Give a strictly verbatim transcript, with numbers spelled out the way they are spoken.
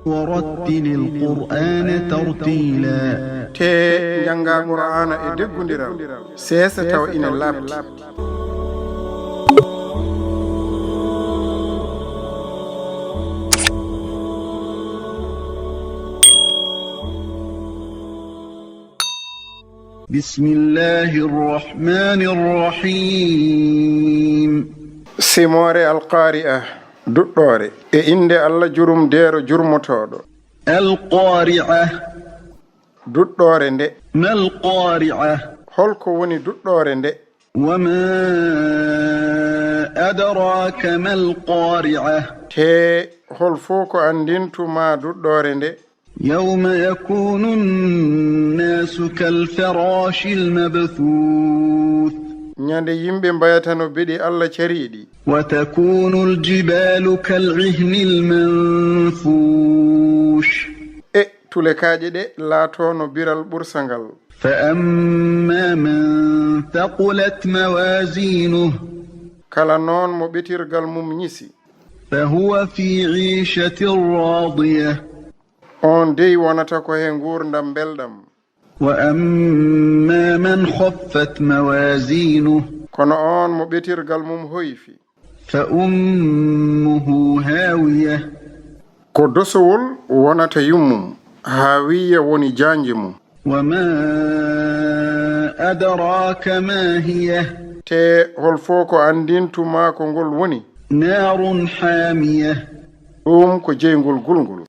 ورتل القرآن ترتيلا. Tee njanngaa Qur'aana e deggundiral, seesa tawa ina laaɓti. بسم الله الرحمن الرحيم. Simoore Alqaari'a, duɗɗoore. E innde Alla jurumdeero jurmotooɗo. القارعة. Duɗɗoore nde. ما القارعة. Hol ko woni duɗɗoore nde? وما أدراك ما القارعة. Tee hol fof ko anndintu ma duɗɗoore nde? يوم يكون الناس كالفراش المبثوث. Ñande yimɓe mbayata no beɗi Alla cariiɗi. وتكون الجبال كالعهن المنفوش. E tule kaaƴe ɗe laatoo no biral ɓursangal. فأما من ثقلت موازينه. Kala noon mo ɓetirgal mum ñisi. فهو في عيشة راضية. Oon dey wonata ko he nguurndam mbelɗam. وأما من خفت موازينه. Kono oon mo ɓetirgal mum hoyfi. فأمه هاوية. Ko dosowol wonata yummum, haawiya woni jaanji mum. وما أدراك ما هية. Tee hol fof ko anndintu ma ko ngol woni? نار حامية. Ɗum ko jeyngol gulngol.